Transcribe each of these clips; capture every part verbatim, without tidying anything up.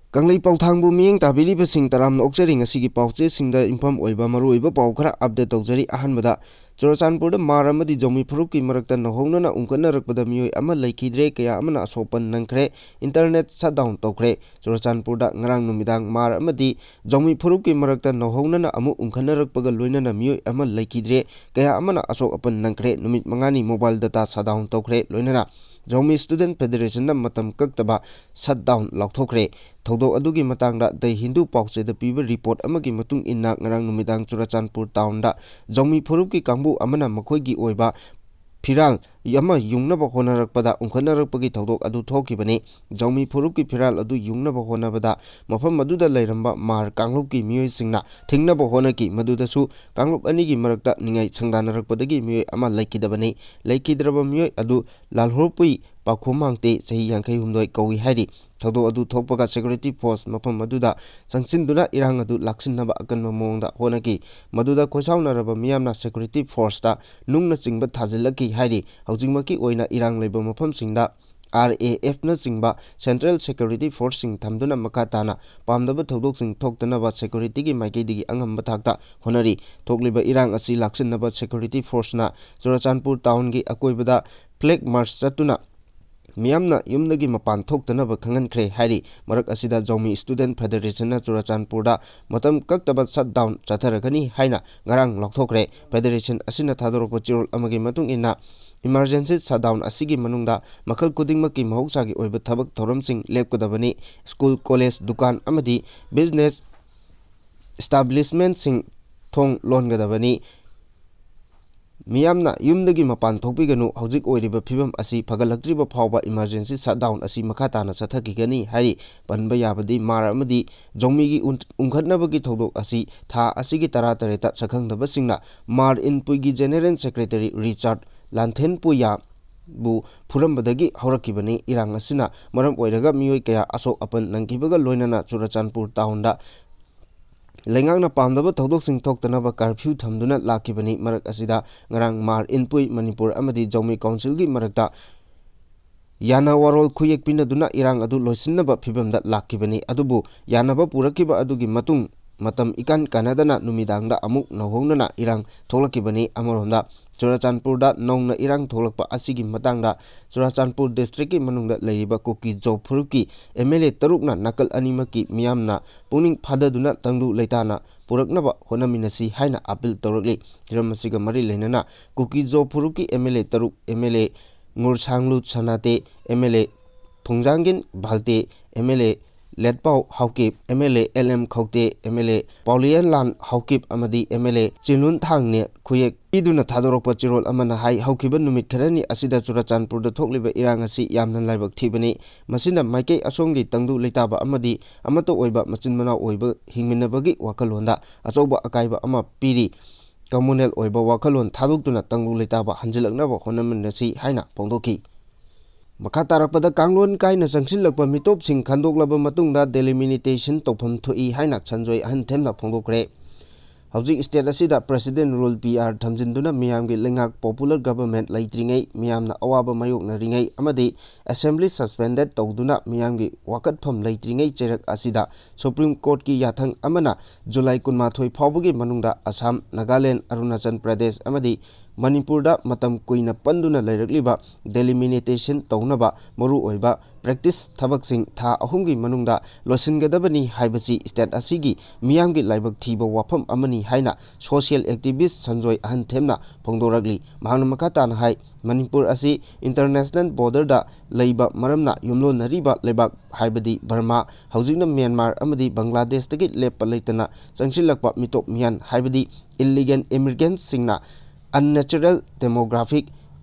ꯀꯪꯂꯩ ꯄꯥꯎꯊꯥꯡꯕꯨ ꯃꯤꯠꯌꯦꯡ ꯇꯥꯕꯤꯔꯤꯕꯁꯤꯡ ꯇꯔꯥꯝꯅ ꯑꯣꯛꯆꯔꯤ꯫ ꯉꯁꯤꯒꯤ ꯄꯥꯎꯆꯦꯁꯤꯡꯗ ꯌꯨꯝꯐꯝ ꯑꯣꯏꯕ ꯃꯔꯨꯑꯣꯏꯕ ꯄꯥꯎ ꯈꯔ update ꯇꯧꯖꯔꯤ꯫ ꯑꯍꯥꯟꯕꯗ, ꯆꯨꯔꯆꯥꯟꯄꯨꯔꯗ ꯃꯥꯔ ꯑꯃꯗꯤ ꯖꯧꯃꯤ ꯐꯨꯔꯨꯞꯀꯤ ꯃꯔꯛꯇ ꯅꯧꯍꯧꯅꯅ ꯎꯪꯈꯠꯅꯔꯛꯄꯗ ꯃꯤꯑꯣꯏ ꯑꯃ ꯂꯩꯈꯤꯗ꯭ꯔꯦ, ꯀꯌꯥ ꯑꯃꯅ ꯑꯁꯣꯛ ꯑꯄꯟ ꯅꯪꯈ꯭ꯔꯦ꯫ Internet shutdown ꯇꯧꯈ꯭ꯔꯦ꯫ ꯆꯨꯔꯆꯥꯟꯄꯨꯔꯗ ꯉꯔꯥꯡ ꯅꯨꯃꯤꯗꯥꯡ ꯃꯥꯔ ꯑꯃꯗꯤ ꯖꯧꯃꯤ ꯐꯨꯔꯨꯞꯀꯤ ꯃꯔꯛꯇ ꯅꯧꯍꯧꯅꯅ ꯑꯃꯨꯛ ꯎꯪꯈꯠꯅꯔꯛꯄꯒ ꯂꯣꯏꯅꯅ ꯃꯤꯑꯣꯏ ꯑꯃ ꯂꯩꯈꯤꯗ꯭ꯔꯦ, ꯀꯌꯥ ꯑꯃꯅ ꯑꯁꯣꯛ ꯑꯄꯟ ꯅꯪꯈ꯭ꯔꯦ꯫ ꯅꯨꯃꯤꯠ ꯃꯉꯥꯅꯤ mobile data shutdown ꯇꯧꯈ꯭ꯔꯦ꯫ ꯂꯣꯏꯅꯅ ꯖꯧꯃꯤ Student Federation ꯅ ꯃꯇꯝ ꯀꯛꯇꯕ shutdown ꯂꯥꯎꯊꯣꯛꯈ꯭ꯔꯦ꯫ ꯊꯧꯗꯣꯛ ꯑꯗꯨꯒꯤ ꯃꯇꯥꯡꯗ The Hindu ꯄꯥꯎꯆꯦꯗ ꯄꯤꯕ report ꯑꯃꯒꯤ ꯃꯇꯨꯡ ꯏꯟꯅ, ꯉꯔꯥꯡ ꯅꯨꯃꯤꯗꯥꯡ ꯆꯨꯔꯆꯥꯟꯄꯨꯔ town ꯗ ꯖꯧꯃꯤ ꯐꯨꯔꯨꯞꯀꯤ ꯀꯥꯡꯕꯨ ꯑꯃꯅ ꯃꯈꯣꯏꯒꯤ ꯑꯣꯏꯕ ꯐꯤꯔꯥꯜ ꯑꯃ ꯌꯨꯡꯅꯕ ꯍꯣꯠꯅꯔꯛꯄꯗ ꯎꯪꯈꯠꯅꯔꯛꯄꯒꯤ ꯊꯧꯗꯣꯛ ꯑꯗꯨ ꯊꯣꯛꯈꯤꯕꯅꯤ꯫ ꯖꯧꯃꯤ ꯐꯨꯔꯨꯞꯀꯤ ꯐꯤꯔꯥꯜ ꯑꯗꯨ ꯌꯨꯡꯅꯕ ꯍꯣꯠꯅꯕꯗ ꯃꯐꯝ ꯑꯗꯨꯗ ꯂꯩꯔꯝꯕ ꯃꯥꯔ ꯀꯥꯡꯂꯨꯞꯀꯤ ꯃꯤꯑꯣꯏꯁꯤꯡꯅ ꯊꯤꯡꯅꯕ ꯍꯣꯠꯅꯈꯤ꯫ ꯃꯗꯨꯗꯁꯨ ꯀꯥꯡꯂꯨꯞ ꯑꯅꯤꯒꯤ ꯃꯔꯛꯇ ꯅꯤꯡꯉꯥꯏ ꯁꯪꯗꯥꯅꯔꯛꯄꯗꯒꯤ ꯃꯤꯑꯣꯏ ꯑꯃ ꯂꯩꯈꯤꯗꯕꯅꯤ꯫ ꯂꯩꯈꯤꯗ꯭ꯔꯕ ꯃꯤꯑꯣꯏ ꯑꯗꯨ ꯂꯥꯜꯍꯣꯔꯄꯨꯏ ꯄꯥꯈꯣꯝ ꯃꯥꯡꯇꯦ, ꯆꯍꯤ ꯌꯥꯡꯈꯩ ꯍꯨꯝꯗꯣꯏ ꯀꯧꯏ ꯍꯥꯏꯔꯤ꯫ ꯊꯧꯗꯣꯛ ꯑꯗꯨ ꯊꯣꯛꯄꯒ security force ꯃꯐꯝ ꯑꯗꯨꯗ ꯆꯪꯁꯤꯟꯗꯨꯅ ꯏꯔꯥꯡ ꯑꯗꯨ ꯂꯥꯛꯁꯤꯟꯅꯕ ꯑꯀꯟꯕ ꯃꯑꯣꯡꯗ ꯍꯣꯠꯅꯈꯤ꯫ ꯃꯗꯨꯗ ꯈꯣꯏꯁꯥꯎꯅꯔꯕ ꯃꯤꯌꯥꯝꯅ security force ꯇ ꯅꯨꯡꯅꯆꯤꯡꯕ ꯊꯥꯖꯤꯜꯂꯛꯈꯤ ꯍꯥꯏꯔꯤ꯫ ꯍꯧꯖꯤꯛꯃꯛꯀꯤ ꯑꯣꯏꯅ ꯏꯔꯥꯡ ꯂꯩꯕ ꯃꯐꯝꯁꯤꯡꯗ R A F ꯅꯆꯤꯡꯕ central security force ꯁꯤꯡ ꯊꯝꯗꯨꯅ ꯃꯈꯥ ꯇꯥꯅ ꯄꯥꯝꯗꯕ ꯊꯧꯗꯣꯛꯁꯤꯡ ꯊꯣꯛꯇꯅꯕ security ꯒꯤ ꯃꯥꯏꯀꯩꯗꯒꯤ ꯑꯉꯝꯕ ꯊꯥꯛꯇ ꯍꯣꯠꯅꯔꯤ꯫ ꯊꯣꯛꯂꯤꯕ ꯏꯔꯥꯡ ꯑꯁꯤ ꯂꯥꯛꯁꯤꯟꯅꯕ security force ꯅ ꯆꯨꯔꯆꯥꯟꯄꯨꯔ town ꯒꯤ ꯑꯀꯣꯏꯕꯗ flag march ꯆꯠꯇꯨꯅ ꯃꯤꯌꯥꯝꯅ ꯌꯨꯝꯗꯒꯤ ꯃꯄꯥꯟ ꯊꯣꯛꯇꯅꯕ ꯈꯪꯍꯟꯈ꯭ꯔꯦ ꯍꯥꯏꯔꯤ꯫ ꯃꯔꯛ ꯑꯁꯤꯗ ꯖꯧꯃꯤ Student Federation ꯅ ꯆꯨꯔꯆꯥꯟꯄꯨꯔꯗ ꯃꯇꯝ ꯀꯛꯇꯕ shutdown ꯆꯠꯊꯔꯒꯅꯤ ꯍꯥꯏꯅ ꯉꯔꯥꯡ ꯂꯥꯎꯊꯣꯛꯈ꯭ꯔꯦ꯫ Federation ꯑꯁꯤꯅ ꯊꯥꯗꯣꯔꯛꯄ ꯆꯦꯔꯣꯜ ꯑꯃꯒꯤ ꯃꯇꯨꯡ ꯏꯟꯅ, emergency shutdown ꯑꯁꯤꯒꯤ ꯃꯅꯨꯡꯗ ꯃꯈꯜ ꯈꯨꯗꯤꯡꯃꯛꯀꯤ ꯃꯍꯧꯁꯥꯒꯤ ꯑꯣꯏꯕ ꯊꯕꯛ ꯊꯧꯔꯝꯁꯤꯡ ꯂꯦꯞꯀꯗꯕꯅꯤ꯫ School, college, ꯗꯨꯀꯥꯟ ꯑꯃꯗꯤ business establishment ꯁꯤꯡ ꯊꯣꯡ ꯂꯣꯟꯒꯗꯕꯅꯤ꯫ ꯃꯤꯌꯥꯝꯅ ꯌꯨꯝꯗꯒꯤ ꯃꯄꯥꯟ ꯊꯣꯛꯄꯤꯒꯅꯨ꯫ ꯍꯧꯖꯤꯛ ꯑꯣꯏꯔꯤꯕ ꯐꯤꯕꯝ ꯑꯁꯤ ꯐꯒꯠꯂꯛꯇ꯭ꯔꯤꯕ ꯐꯥꯎꯕ emergency shutdown ꯑꯁꯤ ꯃꯈꯥ ꯇꯥꯅ ꯆꯠꯊꯈꯤꯒꯅꯤ ꯍꯥꯏꯔꯤ꯫ ꯄꯟꯕ ꯌꯥꯕꯗꯤ, ꯃꯥꯔ ꯑꯃꯗꯤ ꯖꯧꯃꯤꯒꯤ ꯎꯟ-, ꯎꯪꯈꯠꯅꯕꯒꯤ ꯊꯧꯗꯣꯛ ꯑꯁꯤ ꯊꯥ ꯑꯁꯤꯒꯤ ꯇꯔꯥꯇꯔꯦꯠꯇ ꯁꯛꯈꯪꯗꯕꯁꯤꯡꯅ ꯃꯥꯔ ꯏꯟꯄꯨꯏꯒꯤ General Secretary ꯔꯤꯆꯥꯔꯗ ꯂꯥꯟꯊꯦꯟꯄꯨꯌꯥꯕꯨ ꯐꯨꯔꯝꯕꯗꯒꯤ ꯍꯧꯔꯛꯈꯤꯕꯅꯤ꯫ ꯏꯔꯥꯡ ꯑꯁꯤꯅ ꯃꯔꯝ ꯑꯣꯏꯔꯒ ꯃꯤꯑꯣꯏ ꯀꯌꯥ ꯑꯁꯣꯛ ꯑꯄꯟ ꯅꯪꯈꯤꯕꯒ ꯂꯣꯏꯅꯅ ꯆꯨꯔꯆꯥꯟꯄꯨꯔ town ꯗ ꯂꯩꯉꯥꯛꯅ ꯄꯥꯝꯗꯕ ꯊꯧꯗꯣꯛꯁꯤꯡ ꯊꯣꯛꯇꯅꯕ curfew ꯊꯝꯗꯨꯅ ꯂꯥꯛꯈꯤꯕꯅꯤ꯫ ꯃꯔꯛ ꯑꯁꯤꯗ ꯉꯔꯥꯡ ꯃꯥꯔ ꯏꯟꯄꯨꯏ, ꯃꯅꯤꯄꯨꯔ ꯑꯃꯗꯤ ꯖꯧꯃꯤ council ꯒꯤ ꯃꯔꯛꯇ ꯌꯥꯅ ꯋꯥꯔꯣꯜ ꯈꯨꯌꯦꯛ ꯄꯤꯅꯗꯨꯅ ꯏꯔꯥꯡ ꯑꯗꯨ ꯂꯣꯏꯁꯤꯟꯅꯕ ꯐꯤꯕꯝꯗ ꯂꯥꯛꯈꯤꯕꯅꯤ꯫ ꯑꯗꯨꯕꯨ ꯌꯥꯅꯕ ꯄꯨꯔꯛꯈꯤꯕ ꯑꯗꯨꯒꯤ ꯃꯇꯨꯡ ꯃꯇꯝ ꯏꯀꯥꯟ ꯀꯥꯟꯅꯗꯅ ꯅꯨꯃꯤꯗꯥꯡꯗ ꯑꯃꯨꯛ ꯅꯧꯍꯧꯅꯅ ꯏꯔꯥꯡ ꯊꯣꯛꯂꯛꯈꯤꯕꯅꯤ꯫ ꯑꯃꯔꯣꯝꯗ ꯆꯨꯔꯥꯆꯥꯟꯄꯨꯔꯗ ꯅꯧꯅ ꯏꯔꯥꯡ ꯊꯣꯛꯂꯛꯄ ꯑꯁꯤꯒꯤ ꯃꯇꯥꯡꯗ ꯆꯨꯔꯥꯆꯥꯟꯄꯨꯔ ꯗꯤꯁꯇ꯭ꯔꯤꯛꯀꯤ ꯃꯅꯨꯡꯗ ꯂꯩꯔꯤꯕ ꯀꯨꯀꯤ ꯖꯣ ꯐꯨꯔꯨꯞꯀꯤ ꯑꯦꯝ ꯑꯦꯜ ꯑꯦ ꯇꯔꯨꯛꯅ ꯅꯥꯀꯜ ꯑꯅꯤꯃꯛꯀꯤ ꯃꯤꯌꯥꯝꯅ ꯄꯨꯛꯅꯤꯡ ꯐꯥꯗꯗꯨꯅ ꯇꯪꯗꯨ ꯂꯩꯇꯥꯅ ꯄꯨꯔꯛꯅꯕ ꯍꯣꯠꯅꯃꯤꯟꯅꯁꯤ ꯍꯥꯏꯅ ꯑꯥꯄꯤꯜ ꯇꯧꯔꯛꯂꯤ꯫ ꯍꯤꯔꯝ ꯑꯁꯤꯒ ꯃꯔꯤ ꯂꯩꯅꯅ ꯀꯨꯀꯤ ꯖꯣ ꯐꯨꯔꯨꯞꯀꯤ ꯑꯦꯝ ꯑꯦꯜ ꯑꯦ ꯇꯔꯨꯛ, M L A Ngursanglur Sanate, M L A Phungzagin Valte, M L A Letpao Haokip, M L A L M Khaute, M L A Paolienlal Haokip ꯑꯃꯗꯤ ꯑꯦꯝ ꯑꯦꯜ ꯑꯦ ꯆꯤꯂꯨꯟ ꯊꯥꯡꯅꯦ ꯈꯨꯌꯦꯛ ꯄꯤꯗꯨꯅ ꯊꯥꯗꯣꯔꯛꯄ ꯆꯦꯔꯣꯜ ꯑꯃꯅ ꯍꯥꯏ, ꯍꯧꯈꯤꯕ ꯅꯨꯃꯤꯠ ꯈꯔꯅꯤ ꯑꯁꯤꯗ ꯆꯨꯔꯥꯆꯥꯟꯄꯨꯔꯗ ꯊꯣꯛꯂꯤꯕ ꯏꯔꯥꯡ ꯑꯁꯤ ꯌꯥꯝꯅ ꯂꯥꯏꯕꯛ ꯊꯤꯕꯅꯤ꯫ ꯃꯁꯤꯅ ꯃꯥꯏꯀꯩ ꯑꯁꯣꯝꯒꯤ ꯇꯪꯗꯨ ꯂꯩꯇꯥꯕ ꯑꯃꯗꯤ ꯑꯃꯠꯇ ꯑꯣꯏꯕ ꯃꯆꯤꯟ ꯃꯅꯥꯎ ꯑꯣꯏꯕ ꯍꯤꯡꯃꯤꯟꯅꯕꯒꯤ ꯋꯥꯈꯜꯂꯣꯟꯗ ꯑꯆꯧꯕ ꯑꯀꯥꯏꯕ ꯑꯃ ꯄꯤꯔꯤ꯫ ꯀꯝꯃꯨꯅꯦꯜ ꯑꯣꯏꯕ ꯋꯥꯈꯜꯂꯣꯟ ꯊꯥꯗꯣꯛꯇꯨꯅ ꯇꯪꯗꯨ ꯂꯩꯇꯥꯕ ꯍꯟꯖꯤꯜꯂꯛꯅꯕ ꯍꯣꯠꯅꯃꯤꯟꯅꯁꯤ ꯍꯥꯏꯅ ꯐꯣꯡꯗꯣꯛꯈꯤ꯫ ꯃꯈꯥ ꯇꯥꯔꯛꯄꯗ ꯀꯥꯡꯂꯣꯟ ꯀꯥꯏꯅ ꯆꯪꯁꯤꯜꯂꯛꯄ ꯃꯤꯇꯣꯞꯁꯤꯡ ꯈꯟꯗꯣꯛꯂꯕ ꯃꯇꯨꯡꯗ ꯗꯦꯂꯤꯃꯤꯅꯤꯇꯦꯁꯟ ꯇꯧꯐꯝ ꯊꯣꯛꯏ ꯍꯥꯏꯅ ꯁꯟꯖꯣꯏ ꯑꯍꯟ ꯊꯦꯝꯅ ꯐꯣꯡꯗꯣꯛꯈ꯭ꯔꯦ꯫ ꯍꯧꯖꯤꯛ ꯁ꯭ꯇꯦꯠ ꯑꯁꯤꯗ ꯄ꯭ꯔꯦꯁꯤꯗꯦꯟ ꯔꯨꯜ ꯄꯤ ꯑꯥꯔ ꯊꯝꯖꯤꯟꯗꯨꯅ ꯃꯤꯌꯥꯝꯒꯤ ꯂꯩꯉꯥꯛ ꯄꯣꯄꯨꯂꯔ ꯒꯚꯔꯟꯃꯦꯟꯠ ꯂꯩꯇ꯭ꯔꯤꯉꯩ, ꯃꯤꯌꯥꯝꯅ ꯑꯋꯥꯕ ꯃꯥꯌꯣꯛꯅꯔꯤꯉꯩ ꯑꯃꯗꯤ ꯑꯦꯁꯦꯝꯕ꯭ꯂꯤ ꯁꯁꯄꯦꯟꯗꯦꯗ ꯇꯧꯗꯨꯅ ꯃꯤꯌꯥꯝꯒꯤ ꯋꯥꯀꯠꯐꯝ ꯂꯩꯇ꯭ꯔꯤꯉꯩ ꯆꯩꯔꯛ ꯑꯁꯤꯗ ꯁꯨꯄ꯭ꯔꯤꯝ ꯀꯣꯔꯠꯀꯤ ꯌꯥꯊꯪ ꯑꯃꯅ ꯖꯨꯂꯥꯏ ꯀꯨꯟꯃꯥꯊꯣꯏ ꯐꯥꯎꯕꯒꯤ ꯃꯅꯨꯡꯗ ꯑꯁꯥꯝ, ꯅꯥꯒꯥꯂꯦꯟ, ꯑꯔꯨꯅꯥꯆꯜ ꯄ꯭ꯔꯗꯦꯁ ꯑꯃꯗꯤ ꯃꯅꯤꯄꯨꯔꯗ ꯃꯇꯝ ꯀꯨꯏꯅ ꯄꯟꯗꯨꯅ ꯂꯩꯔꯛꯂꯤꯕ ꯗꯦꯂꯤꯃꯤꯅꯤꯇꯦꯁꯟ ꯇꯧꯅꯕ ꯃꯔꯨꯑꯣꯏꯕ ꯄ꯭ꯔꯦꯛꯇꯤꯁ ꯊꯕꯛꯁꯤꯡ ꯊꯥ ꯑꯍꯨꯝꯒꯤ ꯃꯅꯨꯡꯗ ꯂꯣꯏꯁꯤꯟꯒꯗꯕꯅꯤ ꯍꯥꯏꯕꯁꯤ ꯁ꯭ꯇꯦꯠ ꯑꯁꯤꯒꯤ ꯃꯤꯌꯥꯝꯒꯤ ꯂꯥꯏꯕꯛ ꯊꯤꯕ ꯋꯥꯐꯝ ꯑꯃꯅꯤ ꯍꯥꯏꯅ ꯁꯣꯁꯤꯌꯦꯜ ꯑꯦꯛꯇꯤꯚꯤꯁ ꯁꯟꯖꯣꯏ ꯑꯍꯟ ꯊꯦꯝꯅ ꯐꯣꯡꯗꯣꯔꯛꯂꯤ꯫ ꯃꯍꯥꯛꯅ ꯃꯈꯥ ꯇꯥꯅ ꯍꯥꯏ, ꯃꯅꯤꯄꯨꯔ ꯑꯁꯤ ꯏꯟꯇꯔꯅꯦꯁꯅꯦꯜ ꯕꯣꯔꯗꯔꯗ ꯂꯩꯕ ꯃꯔꯝꯅ ꯌꯨꯝꯂꯣꯟꯅꯔꯤꯕ ꯂꯩꯕꯥꯛ ꯍꯥꯏꯕꯗꯤ ꯕꯔꯃꯥ, ꯍꯧꯖꯤꯛꯅ ꯃ꯭ꯌꯥꯟꯃꯥꯔ ꯑꯃꯗꯤ ꯕꯪꯒ꯭ꯂꯥꯗꯦꯁꯇꯒꯤ ꯂꯦꯞꯄ ꯂꯩꯇꯅ ꯆꯪꯁꯤꯜꯂꯛꯄ ꯃꯤꯇꯣꯞ ꯃꯤꯌꯥꯟ ꯍꯥꯏꯕꯗꯤ ꯏꯜꯂꯤꯒꯦꯜ ꯏꯃꯤꯒ꯭ꯔꯦꯟꯠꯁꯤꯡꯅ unnatural demographic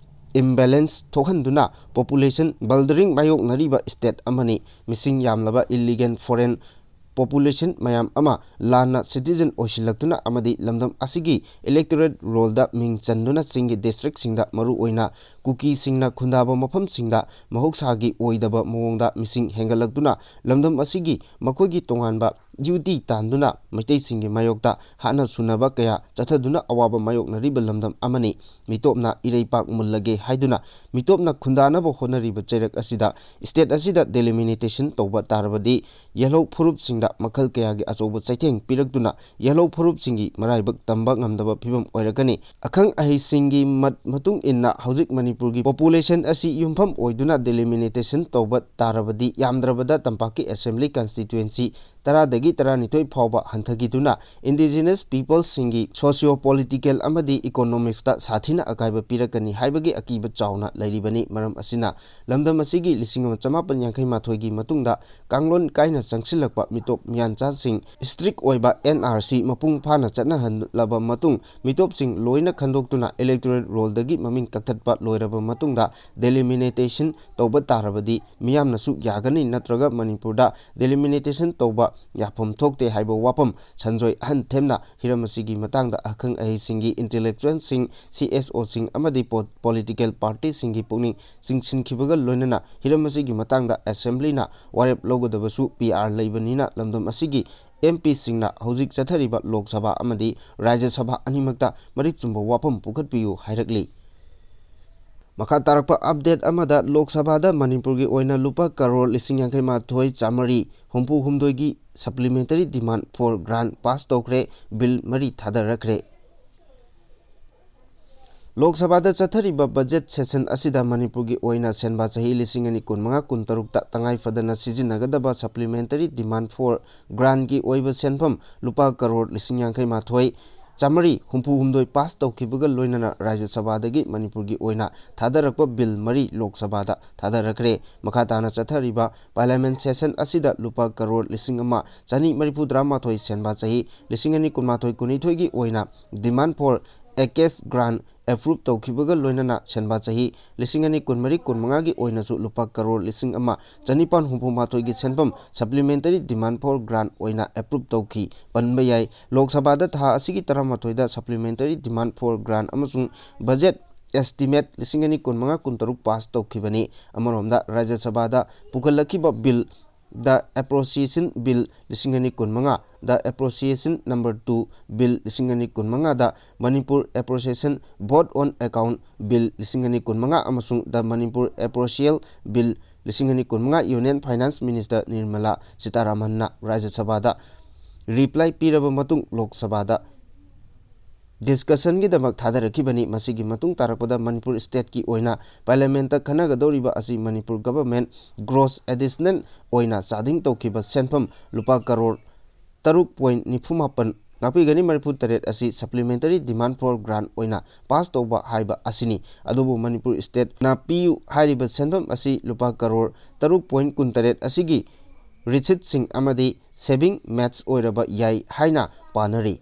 imbalance ꯊꯣꯛꯍꯟꯗꯨꯅ ꯄꯣꯄꯨꯂꯦꯁꯟ ꯕꯜꯗꯔꯤꯡ ꯃꯥꯌꯣꯛꯅꯔꯤꯕ ꯁ꯭ꯇꯦꯠ ꯑꯃꯅꯤ꯫ ꯃꯤꯁꯤꯡ ꯌꯥꯝꯂꯕ ꯏꯜꯂꯤꯒꯦꯜ ꯐꯣꯔꯦꯟ ꯄꯣꯄꯨꯂꯦꯁꯟ ꯃꯌꯥꯝ ꯑꯃ ꯂꯥꯟꯅ ꯁꯤꯇꯤꯖꯟ ꯑꯣꯏꯁꯤꯜꯂꯛꯇꯨꯅ ꯑꯃꯗꯤ ꯂꯝꯗꯝ ꯑꯁꯤꯒꯤ ꯏꯂꯦꯛꯇꯣꯔꯦꯠ ꯔꯣꯜꯗ ꯃꯤꯡ ꯆꯟꯗꯨꯅ ꯆꯤꯡꯒꯤ ꯗꯤꯁꯇ꯭ꯔꯤꯛꯁꯤꯡꯗ, ꯃꯔꯨꯑꯣꯏꯅ ꯀꯨꯀꯤꯁꯤꯡꯅ ꯈꯨꯟꯗꯥꯕ ꯃꯐꯝꯁꯤꯡꯗ ꯃꯍꯧꯁꯥꯒꯤ ꯑꯣꯏꯗꯕ ꯃꯑꯣꯡꯗ ꯃꯤꯁꯤꯡ ꯍꯦꯟꯒꯠꯂꯛꯇꯨꯅ ꯂꯝꯗꯝ ꯑꯁꯤꯒꯤ ꯃꯈꯣꯏꯒꯤ ꯇꯣꯉꯥꯟꯕ ꯗ꯭ꯌꯨꯇꯤ ꯇꯥꯟꯗꯨꯅ ꯃꯩꯇꯩꯁꯤꯡꯒꯤ ꯃꯥꯌꯣꯛꯇ ꯍꯥꯠꯅ ꯁꯨꯅꯕ ꯀꯌꯥ ꯆꯠꯊꯗꯨꯅ ꯑꯋꯥꯕ ꯃꯥꯌꯣꯛꯅꯔꯤꯕ ꯂꯝꯗꯝ ꯑꯃꯅꯤ꯫ ꯃꯤꯇꯣꯞꯅ ꯏꯔꯩꯄꯥꯛ ꯃꯨꯜꯂꯒꯦ ꯍꯥꯏꯗꯨꯅ ꯃꯤꯇꯣꯞꯅ ꯈꯨꯟꯗꯥꯅꯕ ꯍꯣꯠꯅꯔꯤꯕ ꯆꯩꯔꯛ ꯑꯁꯤꯗ, ꯁ꯭ꯇꯦꯠ ꯑꯁꯤꯗ ꯗꯦꯂꯤꯃꯤꯅꯤꯇꯦꯁꯟ ꯇꯧꯕ ꯇꯥꯔꯕꯗꯤ ꯌꯦꯜꯍꯧ ꯐꯨꯔꯨꯞꯁꯤꯡꯗ ꯃꯈꯜ ꯀꯌꯥꯒꯤ ꯑꯆꯧꯕ ꯆꯩꯊꯦꯡ ꯄꯤꯔꯛꯇꯨꯅ ꯌꯦꯜꯍꯧ ꯐꯨꯔꯨꯞꯁꯤꯡꯒꯤ ꯃꯔꯥꯏꯕꯛ ꯇꯝꯕ ꯉꯝꯗꯕ ꯐꯤꯕꯝ ꯑꯣꯏꯔꯛꯀꯅꯤ꯫ ꯑꯈꯪ ꯑꯍꯩꯁꯤꯡꯒꯤ ꯃꯠ-, ꯃꯇꯨꯡ ꯏꯟꯅ ꯍꯧꯖꯤꯛ ꯃꯅꯤꯄꯨꯔꯒꯤ ꯄꯣꯄꯨꯂꯦꯁꯟ ꯑꯁꯤ ꯌꯨꯝꯐꯝ ꯑꯣꯏꯗꯨꯅ ꯗꯦꯂꯤꯃꯤꯅꯤꯇꯦꯁꯟ ꯇꯧꯕ ꯇꯥꯔꯕꯗꯤ ꯌꯥꯝꯗ꯭ꯔꯕꯗ ꯇꯝꯄꯥꯛꯀꯤ ꯑꯦꯁꯦꯝꯕ꯭ꯂꯤ ꯀꯟꯁꯇꯤꯇ꯭ꯋꯦꯟꯁꯤ ꯇꯔꯥꯗꯒꯤ ꯇꯔꯥꯅꯤꯊꯣꯏ ꯐꯥꯎꯕ ꯍꯟꯊꯈꯤꯗꯨꯅ ꯏꯟꯗꯤꯖꯤꯅꯁ ꯄꯤꯄꯜꯁꯤꯡꯒꯤ ꯁꯣꯁꯤꯌꯣ ꯄꯣꯂꯤꯇꯤꯀꯦꯜ ꯑꯃꯗꯤ ꯏꯀꯣꯅꯣꯃꯤꯛꯁꯇ ꯁꯥꯊꯤꯅ ꯑꯀꯥꯏꯕ ꯄꯤꯔꯛꯀꯅꯤ ꯍꯥꯏꯕꯒꯤ ꯑꯀꯤꯕ ꯆꯥꯎꯅ ꯂꯩꯔꯤꯕꯅꯤ꯫ ꯃꯔꯝ ꯑꯁꯤꯅ ꯂꯝꯗꯝ ꯑꯁꯤꯒꯤ ꯂꯤꯁꯤꯡ ꯑꯃ ꯆꯃꯥꯄꯟ ꯌꯥꯡꯈꯩ ꯃꯥꯊꯣꯏꯒꯤ ꯃꯇꯨꯡꯗ ꯀꯥꯡꯂꯣꯟ ꯀꯥꯏꯅ ꯆꯪꯁꯤꯜꯂꯛꯄ ꯃꯤꯇꯣꯞ ꯃꯤꯌꯥꯟꯆꯥꯁꯤꯡ ꯏꯁꯇ꯭ꯔꯤꯛ ꯑꯣꯏꯕ ꯑꯦꯟ ꯑꯥꯔ ꯁꯤ ꯃꯄꯨꯡ ꯐꯥꯅ ꯆꯠꯅꯍꯜꯂꯕ ꯃꯇꯨꯡ ꯃꯤꯇꯣꯞꯁꯤꯡ ꯂꯣꯏꯅ ꯈꯟꯗꯣꯛꯇꯨꯅ ꯏꯂꯦꯛꯇꯣꯔꯦꯜ ꯔꯣꯜꯗꯒꯤ ꯃꯃꯤꯡ ꯀꯛꯊꯠꯄ ꯂꯣꯏꯔꯕ ꯃꯇꯨꯡꯗ ꯗꯦꯂꯤꯃꯤꯅꯤꯇꯦꯁꯟ ꯇꯧꯕ ꯇꯥꯔꯕꯗꯤ ꯃꯤꯌꯥꯝꯅꯁꯨ ꯌꯥꯒꯅꯤ, ꯅꯠꯇ꯭ꯔꯒ ꯃꯅꯤꯄꯨꯔꯗ ꯗꯦꯂꯤꯃꯤꯅꯤꯇꯦꯁꯟ ꯇꯧꯕ ꯌꯥꯐꯝ ꯊꯣꯛꯇꯦ ꯍꯥꯏꯕ ꯋꯥꯐꯝ ꯁꯟꯖꯣꯏ ꯑꯍꯟ ꯊꯦꯝꯅ ꯍꯤꯔꯝ ꯑꯁꯤꯒꯤ ꯃꯇꯥꯡꯗ ꯑꯈꯪ ꯑꯍꯩꯁꯤꯡꯒꯤ, ꯏꯟꯇꯦꯂꯦꯛꯆꯨꯋꯦꯜꯁꯤꯡ, ꯁꯤ ꯑꯦꯁ ꯑꯣꯁꯤꯡ ꯑꯃꯗꯤ ꯄꯣ-, ꯄꯣꯂꯤꯇꯤꯀꯦꯜ ꯄꯥꯔꯇꯤꯁꯤꯡꯒꯤ ꯄꯨꯛꯅꯤꯡ ꯆꯤꯡꯁꯤꯟꯈꯤꯕꯒ ꯂꯣꯏꯅꯅ ꯍꯤꯔꯝ ꯑꯁꯤꯒꯤ ꯃꯇꯥꯡꯗ ꯑꯦꯁꯦꯝꯕ꯭ꯂꯤꯅ ꯋꯥꯔꯦꯞ ꯂꯧꯒꯗꯕꯁꯨ ꯄꯤ ꯑꯥꯔ ꯂꯩꯕꯅꯤꯅ ꯂꯝꯗꯝ ꯑꯁꯤꯒꯤ ꯑꯦꯝ ꯄꯤꯁꯤꯡꯅ ꯍꯧꯖꯤꯛ ꯆꯠꯊꯔꯤꯕ ꯂꯣꯛ ꯁꯚꯥ ꯑꯃꯗꯤ ꯔꯥꯖ꯭ꯌ ꯁꯚꯥ ꯑꯅꯤꯃꯛꯇ ꯃꯔꯤꯛ ꯆꯨꯝꯕ ꯋꯥꯐꯝ ꯄꯨꯈꯠꯄꯤꯌꯨ ꯍꯥꯏꯔꯛꯂꯤ꯫ ꯃꯈꯥ ꯇꯥꯔꯛꯄ ꯑꯞꯗꯦꯠ ꯑꯃꯗ ꯂꯣꯛ ꯁꯚꯥꯗ ꯃꯅꯤꯄꯨꯔꯒꯤ ꯑꯣꯏꯅ ꯂꯨꯄꯥ ꯀꯔꯣꯔ ꯂꯤꯁꯤꯡ ꯌꯥꯡꯈꯩ ꯃꯥꯊꯣꯏ ꯆꯥꯃꯔꯤ ꯍꯨꯝꯐꯨ ꯍꯨꯝꯗꯣꯏꯒꯤ supplementary demand for grant pass ꯇꯧꯈ꯭ꯔꯦ, ꯕꯤꯜ ꯃꯔꯤ ꯊꯥꯗꯔꯛꯈ꯭ꯔꯦ꯫ ꯂꯣꯛ ꯁꯚꯥꯗ ꯆꯠꯊꯔꯤꯕ ꯕꯖꯦꯠ ꯁꯦꯁꯟ ꯑꯁꯤꯗ ꯃꯅꯤꯄꯨꯔꯒꯤ ꯑꯣꯏꯅ ꯁꯦꯟꯕꯥ ꯆꯍꯤ ꯂꯤꯁꯤꯡ ꯑꯅꯤ ꯀꯨꯟꯃꯉꯥ ꯀꯨꯟꯇꯔꯨꯛꯇ ꯇꯉꯥꯏ ꯐꯗꯅ ꯁꯤꯖꯤꯟꯅꯒꯗꯕ supplementary demand for grantꯀꯤ ꯑꯣꯏꯕ ꯁꯦꯟꯐꯝ ꯂꯨꯄꯥ ꯀꯔꯣꯔ ꯂꯤꯁꯤꯡ ꯌꯥꯡꯈꯩ ꯃꯥꯊꯣꯏ ꯆꯥꯃꯔꯤ ꯍꯨꯝꯐꯨ ꯍꯨꯝꯗꯣꯏ ꯄꯥꯁ ꯇꯧꯈꯤꯕꯒ ꯂꯣꯏꯅꯅ ꯔꯥꯖ꯭ꯌ ꯁꯚꯥꯗꯒꯤ ꯃꯅꯤꯄꯨꯔꯒꯤ ꯑꯣꯏꯅ ꯊꯥꯗꯔꯛꯄ ꯕꯤꯜ ꯃꯔꯤ ꯂꯣꯛ ꯁꯚꯥꯗ ꯊꯥꯗꯔꯛꯈ꯭ꯔꯦ꯫ ꯃꯈꯥ ꯇꯥꯅ ꯆꯠꯊꯔꯤꯕ ꯄꯥꯔꯂꯤꯌꯥꯃꯦꯟ ꯁꯦꯁꯟ ꯑꯁꯤꯗ ꯂꯨꯄꯥ ꯀꯔꯣꯔ ꯂꯤꯁꯤꯡ ꯑꯃ ꯆꯅꯤ ꯃꯔꯤꯐꯨ ꯇꯔꯥꯃꯥꯊꯣꯏ ꯁꯦꯟꯕꯥ ꯆꯍꯤ ꯂꯤꯁꯤꯡ ꯑꯅꯤ ꯀꯨꯟꯃꯥꯊꯣꯏ ꯀꯨꯟꯅꯤꯊꯣꯏꯒꯤ ꯑꯣꯏꯅ demand for a cash grant approve ꯇꯧꯈꯤꯕꯒ ꯂꯣꯏꯅꯅ ꯁꯦꯟꯕꯥ ꯆꯍꯤ ꯂꯤꯁꯤꯡ ꯑꯅꯤ ꯀꯨꯟꯃꯔꯤ ꯀꯨꯟꯃꯉꯥꯒꯤ ꯑꯣꯏꯅꯁꯨ ꯂꯨꯄꯥ ꯀꯔꯣꯔ ꯂꯤꯁꯤꯡ ꯑꯃ ꯆꯅꯤꯄꯥꯟ ꯍꯨꯝꯐꯨ ꯃꯥꯊꯣꯏꯒꯤ ꯁꯦꯟꯐꯝ supplementary demand for grant ꯑꯣꯏꯅ approve ꯇꯧꯈꯤ ꯄꯟꯕ ꯌꯥꯏ꯫ ꯂꯣꯛ ꯁꯚꯥꯗ ꯊꯥ ꯑꯁꯤꯒꯤ ꯇꯔꯥꯃꯥꯊꯣꯏꯗ supplementary demand for grant ꯑꯃꯁꯨꯡ budget estimate ꯂꯤꯁꯤꯡ ꯑꯅꯤ ꯀꯨꯟꯃꯉꯥ ꯀꯨꯟꯇꯔꯨꯛ ꯄꯥꯁ ꯇꯧꯈꯤꯕꯅꯤ꯫ ꯑꯃꯔꯣꯝꯗ ꯔꯥꯖ꯭ꯌ ꯁꯚꯥꯗ ꯄꯨꯈꯠꯂꯛꯈꯤꯕ ꯕꯤꯜ The Appropriation Bill ꯂꯤꯁꯤꯡ ꯑꯅꯤ ꯀꯨꯟꯃꯉꯥ, The Appropriation Number Two Bill ꯂꯤꯁꯤꯡ ꯑꯅꯤ ꯀꯨꯟꯃꯉꯥꯗ Manipur Appropriation Vote on Account Bill ꯂꯤꯁꯤꯡ ꯑꯅꯤ ꯀꯨꯟꯃꯉꯥ ꯑꯃꯁꯨꯡ The Manipur Appropriation Bill ꯂꯤꯁꯤꯡ ꯑꯅꯤ ꯀꯨꯟꯃꯉꯥ Union Finance Minister ꯅꯤꯔꯃꯂꯥ ꯁꯤꯇꯥꯔꯥꯃꯟꯅ ꯔꯥꯖ꯭ꯌ ꯁꯚꯥꯗ reply ꯄꯤꯔꯕ ꯃꯇꯨꯡ ꯂꯣꯛ ꯁꯚꯥꯗ discussionꯒꯤꯗꯃꯛ ꯊꯥꯗꯔꯛꯈꯤꯕꯅꯤ꯫ ꯃꯁꯤꯒꯤ ꯃꯇꯨꯡ ꯇꯥꯔꯛꯄꯗ ꯃꯅꯤꯄꯨꯔ stateꯀꯤ ꯑꯣꯏꯅ parliamentꯇ ꯈꯟꯅꯒꯗꯧꯔꯤꯕ ꯑꯁꯤ ꯃꯅꯤꯄꯨꯔ government gross additional ꯑꯣꯏꯅ ꯆꯥꯗꯤꯡ ꯇꯧꯈꯤꯕ ꯁꯦꯟꯐꯝ ꯂꯨꯄꯥ ꯀꯔꯣꯔ ꯇꯔꯨꯛ point ꯅꯤꯐꯨ ꯃꯥꯄꯟ, ꯉꯥꯛꯄꯤꯒꯅꯤ, ꯃꯔꯤꯐꯨ ꯇꯔꯦꯠ ꯑꯁꯤ supplementary demand for grant ꯑꯣꯏꯅ pass ꯇꯧꯕ ꯍꯥꯏꯕ ꯑꯁꯤꯅꯤ꯫ ꯑꯗꯨꯕꯨ ꯃꯅꯤꯄꯨꯔ stateꯅ ꯄꯤꯌꯨ ꯍꯥꯏꯔꯤꯕ ꯁꯦꯟꯐꯝ ꯑꯁꯤ ꯂꯨꯄꯥ ꯀꯔꯣꯔ ꯇꯔꯨꯛ point ꯀꯨꯟꯇꯔꯦꯠ ꯑꯁꯤꯒꯤ receiptꯁꯤꯡ ꯑꯃꯗꯤ saving match ꯑꯣꯏꯔꯕ ꯌꯥꯏ ꯍꯥꯏꯅ ꯄꯥꯅꯔꯤ꯫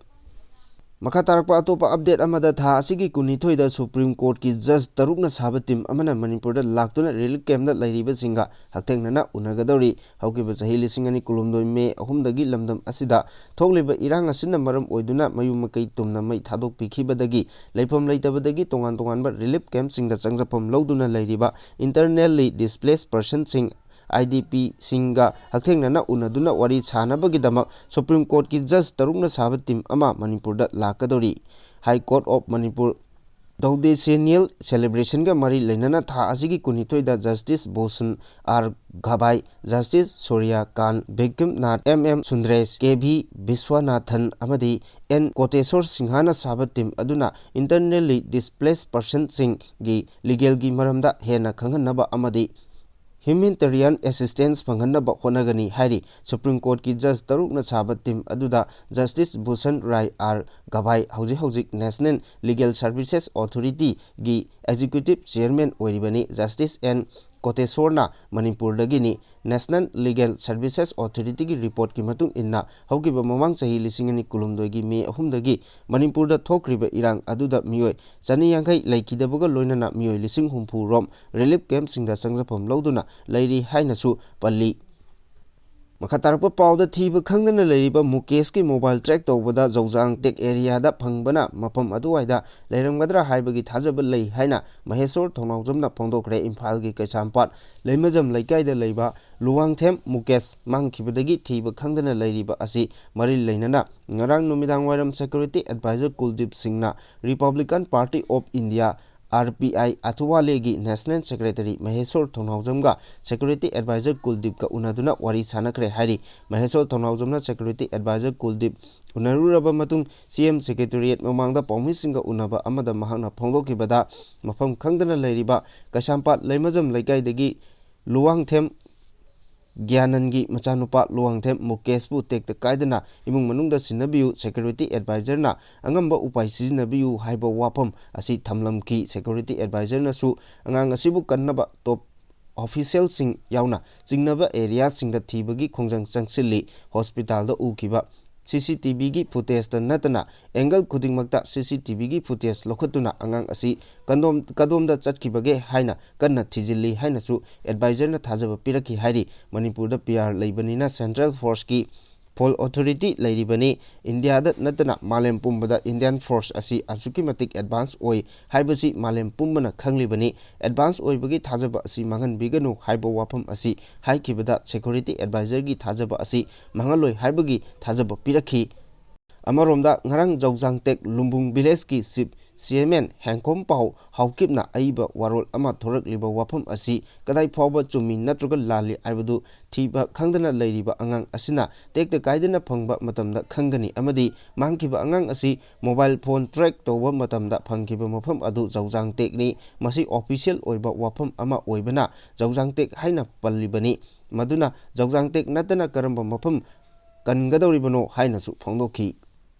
ꯃꯈꯥ ꯇꯥꯔꯛꯄ ꯑꯇꯣꯞꯄ update ꯑꯃꯗ, ꯊꯥ ꯑꯁꯤꯒꯤ ꯀꯨꯟꯅꯤꯊꯣꯏꯗ Supreme Courtꯀꯤ judge ꯇꯔꯨꯛꯅ ꯁꯥꯕ team ꯑꯃꯅ ꯃꯅꯤꯄꯨꯔꯗ ꯂꯥꯛꯇꯨꯅ relief campꯇ ꯂꯩꯔꯤꯕꯁꯤꯡꯒ ꯍꯛꯊꯦꯡꯅꯅ ꯎꯅꯒꯗꯧꯔꯤ꯫ ꯍꯧꯈꯤꯕ ꯆꯍꯤ ꯂꯤꯁꯤꯡ ꯑꯅꯤ ꯀꯨꯟꯍꯨꯝꯗꯣꯏ May ꯑꯍꯨꯝꯗꯒꯤ ꯂꯝꯗꯝ ꯑꯁꯤꯗ ꯊꯣꯛꯂꯤꯕ ꯏꯔꯥꯡ ꯑꯁꯤꯅ ꯃꯔꯝ ꯑꯣꯏꯗꯨꯅ ꯃꯌꯨꯝ ꯃꯀꯩ ꯇꯨꯝꯅ ꯃꯩ ꯊꯥꯗꯣꯛꯄꯤꯈꯤꯕꯗꯒꯤ ꯂꯩꯐꯝ ꯂꯩꯇꯕꯗꯒꯤ ꯇꯣꯉꯥꯟ ꯇꯣꯉꯥꯟꯕ relief campꯁꯤꯡꯗ ꯆꯪꯖꯐꯝ ꯂꯧꯗꯨꯅ ꯂꯩꯔꯤꯕ internally displaced personꯁꯤꯡ, IDPꯁꯤꯡꯒ ꯍꯛꯊꯦꯡꯅꯅ ꯎꯅꯗꯨꯅ ꯋꯥꯔꯤ ꯁꯥꯅꯕꯒꯤꯗꯃꯛ Supreme Courtꯀꯤ judge ꯇꯔꯨꯛꯅ ꯁꯥꯕ team ꯑꯃ ꯃꯅꯤꯄꯨꯔꯗ ꯂꯥꯛꯀꯗꯧꯔꯤ꯫ High Court of Manipur Dudecennial celebrationꯒ ꯃꯔꯤ ꯂꯩꯅꯅ ꯊꯥ ꯑꯁꯤꯒꯤ ꯀꯨꯟꯅꯤꯊꯣꯏꯗ Justice ꯚꯨꯁꯟ ꯑꯥꯔ ꯒꯚꯥꯏ, Justice ꯁꯨꯔ꯭ꯌ ꯀꯥꯟ, ꯕꯤꯀ꯭ꯔꯝꯅꯥꯊ, M M ꯁꯨꯟꯗ꯭ꯔꯦꯁ, K V Viswanathan ꯑꯃꯗꯤ N ꯀꯣꯇꯦꯁꯣꯔ ꯁꯤꯡꯍꯅ ꯁꯥꯕ team ꯑꯗꯨꯅ internally displaced personꯁꯤꯡꯒꯤ legalꯒꯤ ꯃꯔꯝꯗ ꯍꯦꯟꯅ ꯈꯪꯍꯟꯅꯕ ꯑꯃꯗꯤ humanitarian assistance ꯐꯪꯍꯟꯅꯕ ꯍꯣꯠꯅꯒꯅꯤ ꯍꯥꯏꯔꯤ꯫ Supreme Courtꯀꯤ judge ꯇꯔꯨꯛꯅ ꯁꯥꯕ team ꯑꯗꯨꯗ Justice ꯚꯨꯁꯟ ꯔꯥꯏ ꯑꯥꯔ ꯒꯚꯥꯏ ꯍꯧꯖꯤꯛ ꯍꯧꯖꯤꯛ National Legal Services Authorityꯒꯤ executive chairman ꯑꯣꯏꯔꯤꯕꯅꯤ꯫ Justice N ꯀꯣꯇꯦꯁꯣꯔꯅ ꯃꯅꯤꯄꯨꯔꯗꯒꯤꯅꯤ꯫ National Legal Services Authorityꯒꯤ reportꯀꯤ ꯃꯇꯨꯡ ꯏꯟꯅ, ꯍꯧꯈꯤꯕ ꯃꯃꯥꯡ ꯆꯍꯤ ꯂꯤꯁꯤꯡ ꯑꯅꯤ ꯀꯨꯟꯍꯨꯝꯗꯣꯏꯒꯤ May ꯑꯍꯨꯝꯗꯒꯤ ꯃꯅꯤꯄꯨꯔꯗ ꯊꯣꯛꯈ꯭ꯔꯤꯕ ꯏꯔꯥꯡ ꯑꯗꯨꯗ ꯃꯤꯑꯣꯏ ꯆꯅꯤ ꯌꯥꯡꯈꯩ ꯂꯩꯈꯤꯗꯕꯒ ꯂꯣꯏꯅꯅ ꯃꯤꯑꯣꯏ ꯂꯤꯁꯤꯡ ꯍꯨꯝꯐꯨ ꯔꯣꯝ relief campꯁꯤꯡꯗ ꯆꯪꯖꯐꯝ ꯂꯧꯗꯨꯅ ꯂꯩꯔꯤ ꯍꯥꯏꯅꯁꯨ ꯄꯜꯂꯤ꯫ ꯃꯈꯥ ꯇꯥꯔꯛꯄ ꯄꯥꯎꯗ, ꯊꯤꯕ ꯈꯪꯗꯅ ꯂꯩꯔꯤꯕ ꯃꯨꯀꯦꯁꯀꯤ mobile track ꯇꯧꯕꯗ ꯖꯧꯖꯥꯡ ꯇꯦꯛ area ꯗ ꯐꯪꯕꯅ ꯃꯐꯝ ꯑꯗꯨꯋꯥꯏꯗ ꯂꯩꯔꯝꯒꯗ꯭ꯔꯥ ꯍꯥꯏꯕꯒꯤ ꯊꯥꯖꯕ ꯂꯩ ꯍꯥꯏꯅ ꯃꯍꯦꯁꯣꯔ ꯊꯧꯅꯥꯎꯖꯝꯅ ꯐꯣꯡꯗꯣꯛꯈ꯭ꯔꯦ꯫ ꯏꯝꯐꯥꯜꯒꯤ ꯀꯩꯁꯥꯝꯄꯥꯠ ꯂꯩꯃꯖꯝ ꯂꯩꯀꯥꯏꯗ ꯂꯩꯕ ꯂꯨꯋꯥꯡꯊꯦꯝ ꯃꯨꯀꯦꯁ ꯃꯥꯡꯈꯤꯕꯗꯒꯤ ꯊꯤꯕ ꯈꯪꯗꯅ ꯂꯩꯔꯤꯕ ꯑꯁꯤ ꯃꯔꯤ ꯂꯩꯅꯅ ꯉꯔꯥꯡ ꯅꯨꯃꯤꯗꯥꯡ ꯋꯥꯏꯔꯝ security advisor ꯀꯨꯜꯗꯤꯞ ꯁꯤꯡꯅ Republican Party of India, R P I, ꯑꯊꯨꯋꯥꯂꯦꯒꯤ National Secretary Mysore ꯊꯧꯅꯥꯎꯖꯝꯒ security advisor ꯀꯨꯜꯗꯤꯞꯀ ꯎꯅꯗꯨꯅ ꯋꯥꯔꯤ ꯁꯥꯟꯅꯈ꯭ꯔꯦ ꯍꯥꯏꯔꯤ꯫ ꯃꯍꯦꯁꯣꯔ ꯊꯧꯅꯥꯎꯖꯝꯅ security advisor ꯀꯨꯜꯗꯤꯞ ꯎꯅꯔꯨꯔꯕ ꯃꯇꯨꯡ, C M Secretariat ꯃꯃꯥꯡꯗ ꯄꯥꯎꯃꯤꯁꯤꯡꯒ ꯎꯅꯕ ꯑꯃꯗ ꯃꯍꯥꯛꯅ ꯐꯣꯡꯗꯣꯛꯈꯤꯕꯗ, ꯃꯐꯝ ꯈꯪꯗꯅ ꯂꯩꯔꯤꯕ ꯀꯩꯁꯥꯝꯄꯥꯠ ꯂꯩꯃꯖꯝ ꯂꯩꯀꯥꯏꯗꯒꯤ ꯂꯨꯋꯥꯡꯊꯦꯝ ꯒ꯭ꯌꯥꯅꯟꯒꯤ ꯃꯆꯥꯅꯨꯄꯥ ꯂꯨꯋꯥꯡꯊꯦꯝ ꯃꯨꯀꯦꯁꯄꯨ ꯇꯦꯛꯇ ꯀꯥꯏꯗꯅ ꯏꯃꯨꯡ ꯃꯅꯨꯡꯗ ꯁꯤꯟꯅꯕꯤꯌꯨ, security advisorꯅ ꯑꯉꯝꯕ ꯎꯄꯥꯏ ꯁꯤꯖꯤꯟꯅꯕꯤꯌꯨ ꯍꯥꯏꯕ ꯋꯥꯐꯝ ꯑꯁꯤ ꯊꯝꯂꯝꯈꯤ꯫ Security advisorꯅꯁꯨ ꯑꯉꯥꯡ ꯑꯁꯤꯕꯨ ꯀꯟꯅꯕ top officialꯁꯤꯡ ꯌꯥꯎꯅ ꯆꯤꯡꯅꯕ areaꯁꯤꯡꯗ ꯊꯤꯕꯒꯤ ꯈꯣꯡꯖꯪ ꯆꯪꯁꯤꯜꯂꯤ꯫ Hospitalꯗ ꯎꯈꯤꯕ C C T Vꯒꯤ footageꯇ ꯅꯠꯇꯅ angle ꯈꯨꯗꯤꯡꯃꯛꯇ C C T Vꯒꯤ footage ꯂꯧꯈꯠꯇꯨꯅ ꯑꯉꯥꯡ ꯑꯁꯤ ꯀꯗꯣꯝ-, ꯀꯗꯣꯝꯗ ꯆꯠꯈꯤꯕꯒꯦ ꯍꯥꯏꯅ ꯀꯟꯅ ꯊꯤꯖꯤꯜꯂꯤ ꯍꯥꯏꯅꯁꯨ advisorꯅ ꯊꯥꯖꯕ ꯄꯤꯔꯛꯈꯤ ꯍꯥꯏꯔꯤ꯫ ꯃꯅꯤꯄꯨꯔꯗ P R ꯂꯩꯕꯅꯤꯅ central forceꯀꯤ full authority ꯂꯩꯔꯤꯕꯅꯤ꯫ ꯏꯟꯗꯤꯌꯥꯗ ꯅꯠꯇꯅ ꯃꯥꯂꯦꯝ ꯄꯨꯝꯕꯗ Indian force ꯑꯁꯤ ꯑꯁꯨꯛꯀꯤ ꯃꯇꯤꯛ advance ꯑꯣꯏ ꯍꯥꯏꯕꯁꯤ ꯃꯥꯂꯦꯝ ꯄꯨꯝꯕꯅ ꯈꯪꯂꯤꯕꯅꯤ꯫ Advance ꯑꯣꯏꯕꯒꯤ ꯊꯥꯖꯕ ꯑꯁꯤ ꯃꯥꯡꯍꯟꯕꯤꯒꯅꯨ ꯍꯥꯏꯕ ꯋꯥꯐꯝ ꯑꯁꯤ ꯍꯥꯏꯈꯤꯕꯗ, security advisorꯒꯤ ꯊꯥꯖꯕ ꯑꯁꯤ ꯃꯥꯡꯍꯜꯂꯣꯏ ꯍꯥꯏꯕꯒꯤ ꯊꯥꯖꯕ ꯄꯤꯔꯛꯈꯤ꯫ ꯑꯃꯔꯣꯝꯗ, ꯉꯔꯥꯡ ꯖꯧꯖꯥꯡꯇꯦꯛ ꯂꯨꯝꯕꯨꯡ villageꯀꯤ chief chairman ꯍꯦꯡꯈꯣꯝ ꯄꯥꯎ ꯍꯥꯎꯀꯤꯞꯅ ꯑꯏꯕ ꯋꯥꯔꯣꯜ ꯑꯃ ꯊꯣꯔꯛꯂꯤꯕ ꯋꯥꯐꯝ ꯑꯁꯤ ꯀꯗꯥꯏ ꯐꯥꯎꯕ ꯆꯨꯝꯃꯤ ꯅꯠꯇ꯭ꯔꯒ ꯂꯥꯜꯂꯤ ꯍꯥꯏꯕꯗꯨ ꯊꯤꯕ ꯈꯪꯗꯅ ꯂꯩꯔꯤꯕ ꯑꯉꯥꯡ ꯑꯁꯤꯅ ꯇꯦꯛꯇ ꯀꯥꯏꯗꯅ ꯐꯪꯕ ꯃꯇꯝꯗ ꯈꯪꯒꯅꯤ, ꯑꯃꯗꯤ ꯃꯥꯡꯈꯤꯕ ꯑꯉꯥꯡ ꯑꯁꯤ mobile phone track ꯇꯧꯕ ꯃꯇꯝꯗ ꯐꯪꯈꯤꯕ ꯃꯐꯝ ꯑꯗꯨ ꯖꯧꯖꯥꯡꯇꯦꯛꯅꯤ꯫ ꯃꯁꯤ official ꯑꯣꯏꯕ ꯋꯥꯐꯝ ꯑꯃ ꯑꯣꯏꯕꯅ ꯖꯧꯖꯥꯡꯇꯦꯛ ꯍꯥꯏꯅ ꯄꯜꯂꯤꯕꯅꯤ꯫ ꯃꯗꯨꯅ ꯖꯧꯖꯥꯡꯇꯦꯛ ꯅꯠꯇꯅ ꯀꯔꯝꯕ ꯃꯐꯝ ꯀꯟꯒꯗꯧꯔꯤꯕꯅꯣ ꯍꯥꯏꯅꯁꯨ ꯐꯣꯡꯗꯣꯛꯈꯤ꯫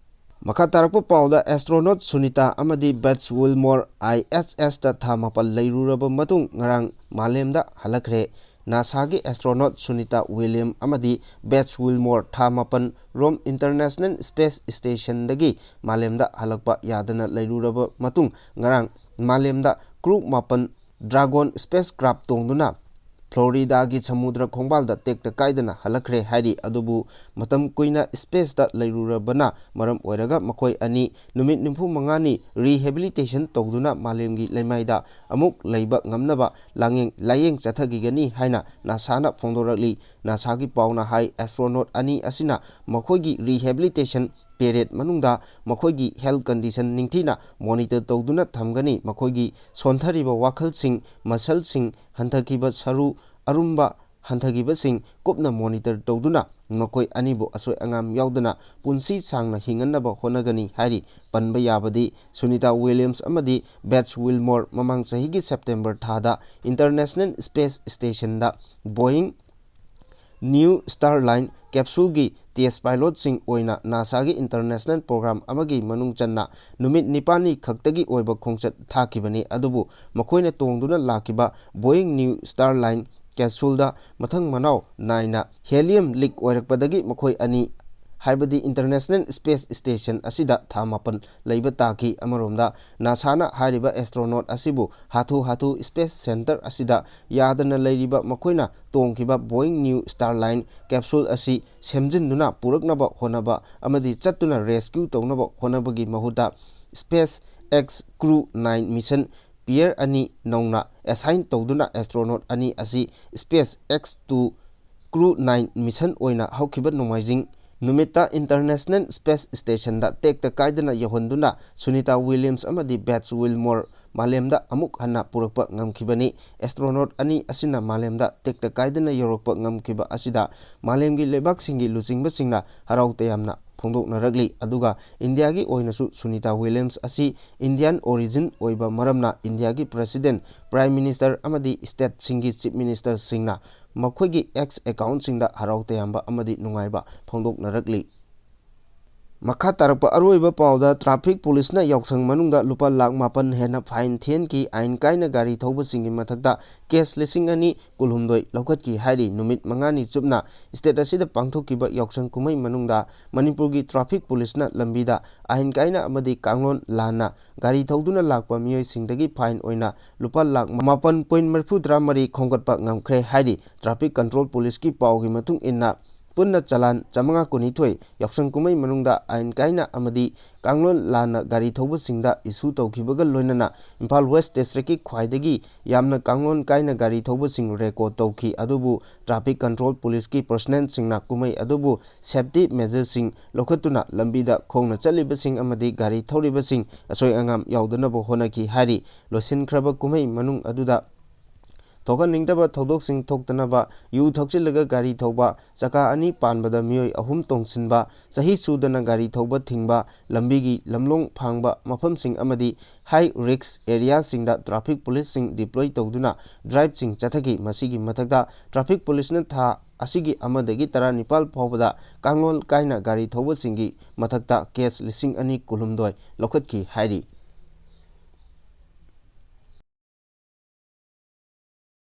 ꯃꯈꯥ ꯇꯥꯔꯛꯄ ꯄꯥꯎꯗ, astronaut ꯁꯨꯅꯤꯇꯥ ꯑꯃꯗꯤ Bets Wilmore I S Sꯇ ꯊꯥ ꯃꯥꯄꯜ ꯂꯩꯔꯨꯔꯕ ꯃꯇꯨꯡ ꯉꯔꯥꯡ ꯃꯥꯂꯦꯝꯗ ꯍꯜꯂꯛꯈ꯭ꯔꯦ꯫ NASAꯒꯤ astronaut ꯁꯨꯅꯤꯇꯥ ꯋꯤꯂꯤꯌꯝ ꯑꯃꯗꯤ Bets Wilmore ꯊꯥ ꯃꯥꯄꯜ Rome International Space Stationꯗꯒꯤ ꯃꯥꯂꯦꯝꯗ ꯍꯜꯂꯛꯄ ꯌꯥꯗꯅ ꯂꯩꯔꯨꯔꯕ ꯃꯇꯨꯡ ꯉꯔꯥꯡ ꯃꯥꯂꯦꯝꯗ crew ꯃꯥꯄꯜ Dragon spacecraft ꯇꯣꯡꯗꯨꯅ ꯐ꯭ꯂꯣꯔꯤꯗꯥꯒꯤ ꯁꯃꯨꯗ꯭ꯔ ꯈꯣꯡꯕꯥꯜꯗ ꯇꯦꯛꯇ ꯀꯥꯏꯗꯅ ꯍꯜꯂꯛꯈ꯭ꯔꯦ ꯍꯥꯏꯔꯤ꯫ ꯑꯗꯨꯕꯨ ꯃꯇꯝ ꯀꯨꯏꯅ ꯁ꯭ꯄꯦꯁꯇ ꯂꯩꯔꯨꯔꯕꯅ ꯃꯔꯝ ꯑꯣꯏꯔꯒ ꯃꯈꯣꯏ ꯑꯅꯤ ꯅꯨꯃꯤꯠ ꯅꯤꯐꯨ ꯃꯉꯥꯅꯤ ꯔꯤꯍꯦꯕꯤꯂꯤꯇꯦꯁꯟ ꯇꯧꯗꯨꯅ ꯃꯥꯂꯦꯝꯒꯤ ꯂꯩꯃꯥꯏꯗ ꯑꯃꯨꯛ ꯂꯩꯕ ꯉꯝꯅꯕ ꯂꯥꯡꯌꯦꯡ, ꯂꯥꯏꯌꯦꯡ ꯆꯠꯊꯈꯤꯒꯅꯤ ꯍꯥꯏꯅ ꯅꯥꯁꯥꯅ ꯐꯣꯡꯗꯣꯔꯛꯂꯤ꯫ ꯅꯥꯁꯥꯒꯤ ꯄꯥꯎꯅ ꯍꯥꯏ, ꯑꯦꯁꯇ꯭ꯔꯣꯅꯣꯠ ꯑꯅꯤ ꯑꯁꯤꯅ ꯃꯈꯣꯏꯒꯤ ꯔꯤꯍꯦꯕꯤꯂꯤꯇꯦꯁꯟ ꯄꯦꯔꯦꯠ ꯃꯅꯨꯡꯗ ꯃꯈꯣꯏꯒꯤ ꯍꯦꯜꯊ ꯀꯟꯗꯤꯁꯟ ꯅꯤꯡꯊꯤꯅ ꯃꯣꯅꯤꯇꯔ ꯇꯧꯗꯨꯅ ꯊꯝꯒꯅꯤ꯫ ꯃꯈꯣꯏꯒꯤ ꯁꯣꯟꯊꯔꯤꯕ ꯋꯥꯈꯜꯁꯤꯡ, ꯃꯁꯜꯁꯤꯡ, ꯍꯟꯊꯈꯤꯕ ꯁꯔꯨ, ꯑꯔꯨꯝꯕ ꯍꯟꯊꯈꯤꯕꯁꯤꯡ ꯀꯨꯞꯅ ꯃꯣꯅꯤꯇꯔ ꯇꯧꯗꯨꯅ ꯃꯈꯣꯏ ꯑꯅꯤꯕꯨ ꯑꯁꯣꯏ ꯑꯉꯥꯝ ꯌꯥꯎꯗꯅ ꯄꯨꯟꯁꯤ ꯁꯥꯡꯅ ꯍꯤꯡꯍꯟꯅꯕ ꯍꯣꯠꯅꯒꯅꯤ ꯍꯥꯏꯔꯤ꯫ ꯄꯟꯕ ꯌꯥꯕꯗꯤ, ꯁꯨꯅꯤꯇꯥ ꯋꯤꯂꯤꯌꯝꯁ ꯑꯃꯗꯤ ꯕꯦꯠꯁ ꯋꯤꯜꯃꯣꯔ ꯃꯃꯥꯡ ꯆꯍꯤꯒꯤ ꯁꯦꯞꯇꯦꯝꯕꯔ ꯊꯥꯗ ꯏꯟꯇꯔꯅꯦꯁꯅꯦꯜ ꯁ꯭ꯄꯦꯁ ꯁ꯭ꯇꯦꯁꯟꯗ ꯕꯣꯌꯤꯡ ꯅ꯭ꯌꯨ ꯁ꯭ꯇꯥꯔꯂꯥꯏꯟ ꯀꯦꯞꯁꯨꯜꯒꯤ ꯇꯦꯁ ꯄꯥꯏꯂꯣꯠꯁꯤꯡ ꯑꯣꯏꯅ ꯅꯥꯁꯥꯒꯤ ꯏꯟꯇꯔꯅꯦꯁꯅꯦꯜ ꯄ꯭ꯔꯣꯒ꯭ꯔꯥꯝ ꯑꯃꯒꯤ ꯃꯅꯨꯡ ꯆꯟꯅ ꯅꯨꯃꯤꯠ ꯅꯤꯄꯥꯜꯅꯤ ꯈꯛꯇꯒꯤ ꯑꯣꯏꯕ ꯈꯣꯡꯆꯠ ꯊꯥꯈꯤꯕꯅꯤ꯫ ꯑꯗꯨꯕꯨ ꯃꯈꯣꯏꯅ ꯇꯣꯡꯗꯨꯅ ꯂꯥꯛꯈꯤꯕ ꯕꯣꯌꯤꯡ ꯅ꯭ꯌꯨ ꯁ꯭ꯇꯥꯔꯂꯥꯏꯟ ꯀꯦꯞꯁꯨꯜꯗ ꯃꯊꯪ ꯃꯅꯥꯎ ꯅꯥꯏꯅ ꯍꯦꯂꯤꯌꯝ ꯂꯤꯛ ꯑꯣꯏꯔꯛꯄꯗꯒꯤ ꯃꯈꯣꯏ ꯑꯅꯤ, ꯍꯥꯏꯕꯗꯤ ꯏꯟꯇꯔꯅꯦꯁꯅꯦꯜ ꯁ꯭ꯄꯦꯁ ꯁ꯭ꯇꯦꯁꯟ ꯑꯁꯤꯗ ꯊꯥ ꯃꯥꯄꯜ ꯂꯩꯕ ꯇꯥꯈꯤ꯫ ꯑꯃꯔꯣꯝꯗ, ꯅꯥꯁꯥꯅ ꯍꯥꯏꯔꯤꯕ ꯑꯦꯁꯇ꯭ꯔꯣꯅꯣꯠ ꯑꯁꯤꯕꯨ ꯍꯥꯊꯨ ꯍꯥꯊꯨ ꯁ꯭ꯄꯦꯁ ꯁꯦꯟꯇꯔ ꯑꯁꯤꯗ ꯌꯥꯗꯅ ꯂꯩꯔꯤꯕ ꯃꯈꯣꯏꯅ ꯇꯣꯡꯈꯤꯕ ꯕꯣꯌꯤꯡ ꯅ꯭ꯌꯨ ꯁ꯭ꯇꯥꯔꯂꯥꯏꯟ ꯀꯦꯞꯁꯨꯜ ꯑꯁꯤ ꯁꯦꯝꯖꯤꯟꯗꯨꯅ ꯄꯨꯔꯛꯅꯕ ꯍꯣꯠꯅꯕ ꯑꯃꯗꯤ ꯆꯠꯇꯨꯅ ꯔꯦꯁꯀ꯭ꯌꯨ ꯇꯧꯅꯕ ꯍꯣꯠꯅꯕꯒꯤ ꯃꯍꯨꯠꯇ, space X crew nine mission pair ꯑꯅꯤ ꯅꯧꯅ ꯑꯦꯁꯥꯏꯟ ꯇꯧꯗꯨꯅ ꯑꯦꯁꯇ꯭ꯔꯣꯅꯣꯠ ꯑꯅꯤ ꯑꯁꯤ space X two crew nine mission ꯑꯣꯏꯅ ꯍꯧꯈꯤꯕ ꯅꯣꯡꯃꯥꯏꯖꯤꯡ ꯅꯨꯃꯤꯠꯇ ꯏꯟꯇꯔꯅꯦꯁꯅꯦꯜ ꯁ꯭ꯄꯦꯁ ꯁ꯭ꯇꯦꯁꯟꯗ ꯇꯦꯛꯇ ꯀꯥꯏꯗꯅ ꯌꯧꯍꯟꯗꯨꯅ ꯁꯨꯅꯤꯇꯥ ꯋꯤꯂꯤꯌꯝꯁ ꯑꯃꯗꯤ ꯕꯦꯠꯁ ꯋꯤꯜꯃꯣꯔ ꯃꯥꯂꯦꯝꯗ ꯑꯃꯨꯛ ꯍꯟꯅ ꯄꯨꯔꯛꯄ ꯉꯝꯈꯤꯕꯅꯤ꯫ ꯑꯦꯁꯇ꯭ꯔꯣꯅꯣꯠ ꯑꯅꯤ ꯑꯁꯤꯅ ꯃꯥꯂꯦꯝꯗ ꯇꯦꯛꯇ ꯀꯥꯏꯗꯅ ꯌꯧꯔꯛꯄ ꯉꯝꯈꯤꯕ ꯑꯁꯤꯗ ꯃꯥꯂꯦꯝꯒꯤ ꯂꯩꯕꯥꯛꯁꯤꯡꯒꯤ ꯂꯨꯆꯤꯡꯕꯁꯤꯡꯅ ꯍꯔꯥꯎ ꯇꯌꯥꯝꯅ ꯐꯣꯡꯗꯣꯛꯅꯔꯛꯂꯤ꯫ ꯑꯗꯨꯒ ꯏꯟꯗꯤꯌꯥꯒꯤ ꯑꯣꯏꯅꯁꯨ ꯁꯨꯅꯤꯇꯥ ꯋꯤꯂꯤꯌꯝꯁ ꯑꯁꯤ ꯏꯟꯗꯤꯌꯥꯟ ꯑꯣꯔꯤꯖꯤꯟ ꯑꯣꯏꯕ ꯃꯔꯝꯅ ꯏꯟꯗꯤꯌꯥꯒꯤ ꯄ꯭ꯔꯦꯁꯤꯗꯦꯟꯠ, ꯄ꯭ꯔꯥꯏꯝ ꯃꯤꯅꯤꯁꯇꯔ ꯑꯃꯗꯤ ꯁ꯭ꯇꯦꯠꯁꯤꯡꯒꯤ ꯆꯤꯐ ꯃꯤꯅꯤꯁꯇꯔꯁꯤꯡꯅ ꯃꯈꯣꯏꯒꯤ ꯑꯦꯛꯁ ꯑꯦꯀꯥꯎꯟꯠꯁꯤꯡꯗ ꯍꯔꯥꯎ ꯇꯌꯥꯝꯕ ꯑꯃꯗꯤ ꯅꯨꯡꯉꯥꯏꯕ ꯐꯣꯡꯗꯣꯛꯅꯔꯛꯂꯤ꯫ ꯃꯈꯥ ꯇꯥꯔꯛꯄ ꯑꯔꯣꯏꯕ ꯄꯥꯎꯗ, ꯇ꯭ꯔꯥꯐꯤꯛ ꯄꯨꯂꯤꯁꯅ ꯌꯥꯎꯁꯪ ꯃꯅꯨꯡꯗ ꯂꯨꯄꯥ ꯂꯥꯈ ꯃꯥꯄꯟ ꯍꯦꯟꯅ ꯐꯥꯏꯟ ꯊꯤꯍꯟꯈꯤ꯫ ꯑꯥꯏꯟ ꯀꯥꯏꯅ ꯒꯥꯔꯤ ꯊꯧꯕꯁꯤꯡꯒꯤ ꯃꯊꯛꯇ ꯀꯦꯁ ꯂꯤꯁꯤꯡ ꯑꯅꯤ ꯀꯨꯟꯍꯨꯝꯗꯣꯏ ꯂꯧꯈꯠꯈꯤ ꯍꯥꯏꯔꯤ꯫ ꯅꯨꯃꯤꯠ ꯃꯉꯥꯅꯤ ꯆꯨꯞꯅ ꯁ꯭ꯇꯦꯠ ꯑꯁꯤꯗ ꯄꯥꯡꯊꯣꯛꯈꯤꯕ ꯌꯥꯎꯁꯪ ꯀꯨꯝꯍꯩ ꯃꯅꯨꯡꯗ ꯃꯅꯤꯄꯨꯔꯒꯤ ꯇ꯭ꯔꯥꯐꯤꯛ ꯄꯨꯂꯤꯁꯅ ꯂꯝꯕꯤꯗ ꯑꯥꯏꯟ ꯀꯥꯏꯅ ꯑꯃꯗꯤ ꯀꯥꯡꯂꯣꯟ ꯂꯥꯟꯅ ꯒꯥꯔꯤ ꯊꯧꯗꯨꯅ ꯂꯥꯛꯄ ꯃꯤꯑꯣꯏꯁꯤꯡꯗꯒꯤ ꯐꯥꯏꯟ ꯑꯣꯏꯅ ꯂꯨꯄꯥ ꯂꯥꯈ ꯃꯥꯄꯟ ꯄꯣꯏꯟ ꯃꯔꯤꯐꯨ ꯇꯔꯥ ꯃꯔꯤ ꯈꯣꯝꯒꯠꯄ ꯉꯝꯈ꯭ꯔꯦ ꯍꯥꯏꯔꯤ꯫ ꯇ꯭ꯔꯥꯐꯤꯛ ꯀꯟꯇ꯭ꯔꯣꯜ ꯄꯨꯂꯤꯁꯀꯤ ꯄꯥꯎꯒꯤ ꯃꯇꯨꯡ ꯏꯟꯅ, ꯄꯨꯟꯅ ꯆꯂꯥꯟ ꯆꯥꯃꯉꯥ ꯀꯨꯟꯅꯤꯊꯣꯏ ꯌꯥꯎꯁꯪ ꯀꯨꯝꯍꯩ ꯃꯅꯨꯡꯗ ꯑꯥꯏꯟ ꯀꯥꯏꯅ ꯑꯃꯗꯤ ꯀꯥꯡꯂꯣꯟ ꯂꯥꯟꯅ ꯒꯥꯔꯤ ꯊꯧꯕꯁꯤꯡꯗ ꯏꯁꯨ ꯇꯧꯈꯤꯕꯒ ꯂꯣꯏꯅꯅ ꯏꯝꯐꯥꯜ ꯋꯦꯁ ꯗꯤꯁꯇ꯭ꯔꯤꯛꯀꯤ ꯈ꯭ꯋꯥꯏꯗꯒꯤ ꯌꯥꯝꯅ ꯀꯥꯡꯂꯣꯟ ꯀꯥꯏꯅ ꯒꯥꯔꯤ ꯊꯧꯕꯁꯤꯡ ꯔꯦꯀꯣꯔꯗ ꯇꯧꯈꯤ꯫ ꯑꯗꯨꯕꯨ ꯇ꯭ꯔꯥꯐꯤꯛ ꯀꯟꯇ꯭ꯔꯣꯜ ꯄꯨꯂꯤꯁꯀꯤ ꯄꯔꯁꯅꯦꯜꯁꯤꯡꯅ ꯀꯨꯝꯍꯩ ꯑꯗꯨꯕꯨ ꯁꯦꯐꯇꯤ ꯃꯦꯖꯔꯁꯤꯡ ꯂꯧꯈꯠꯇꯨꯅ ꯂꯝꯕꯤꯗ ꯈꯣꯡꯅ ꯆꯠꯂꯤꯕꯁꯤꯡ ꯑꯃꯗꯤ ꯒꯥꯔꯤ ꯊꯧꯔꯤꯕꯁꯤꯡ ꯑꯁꯣꯏ ꯑꯉꯥꯝ ꯌꯥꯎꯗꯅꯕ ꯍꯣꯠꯅꯈꯤ ꯍꯥꯏꯔꯤ꯫ ꯂꯣꯏꯁꯤꯟꯈ꯭ꯔꯕ ꯀꯨꯝꯍꯩ ꯃꯅꯨꯡ ꯑꯗꯨꯗ ꯊꯣꯛꯍꯟꯅꯤꯡꯗꯕ ꯊꯧꯗꯣꯛꯁꯤꯡ ꯊꯣꯛꯇꯅꯕ, ꯌꯨ ꯊꯛꯆꯤꯜꯂꯒ ꯒꯥꯔꯤ ꯊꯧꯕ, ꯆꯀꯥ ꯑꯅꯤ ꯄꯥꯟꯕꯗ ꯃꯤꯑꯣꯏ ꯑꯍꯨꯝ ꯇꯣꯡꯁꯤꯟꯕ, ꯆꯍꯤ ꯁꯨꯗꯅ ꯒꯥꯔꯤ ꯊꯧꯕ ꯊꯤꯡꯕ, ꯂꯝꯕꯤꯒꯤ ꯂꯝꯂꯣꯡ ꯐꯥꯡꯕ ꯃꯐꯝꯁꯤꯡ ꯑꯃꯗꯤ ꯍꯥꯏ ꯔꯤꯁꯛ ꯑꯦꯔꯤꯌꯥꯁꯤꯡꯗ ꯇ꯭ꯔꯥꯐꯤꯛ ꯄꯨꯂꯤꯁꯁꯤꯡ ꯗꯤꯄ꯭ꯂꯣꯏ ꯇꯧꯗꯨꯅ ꯗ꯭ꯔꯥꯏꯚꯁꯤꯡ ꯆꯠꯊꯈꯤ꯫ ꯃꯁꯤꯒꯤ ꯃꯊꯛꯇ ꯇ꯭ꯔꯥꯐꯤꯛ ꯄꯨꯂꯤꯁꯅ ꯊꯥ ꯑꯁꯤꯒꯤ ꯑꯃꯗꯒꯤ ꯇꯔꯥꯅꯤꯄꯥꯜ ꯐꯥꯎꯕꯗ ꯀꯥꯡꯂꯣꯟ ꯀꯥꯏꯅ ꯒꯥꯔꯤ ꯊꯧꯕꯁꯤꯡꯒꯤ ꯃꯊꯛꯇ ꯀꯦꯁ ꯂꯤꯁꯤꯡ ꯑꯅꯤ ꯀꯨꯟꯍꯨꯝꯗꯣꯏ ꯂꯧꯈꯠꯈꯤ ꯍꯥꯏꯔꯤ꯫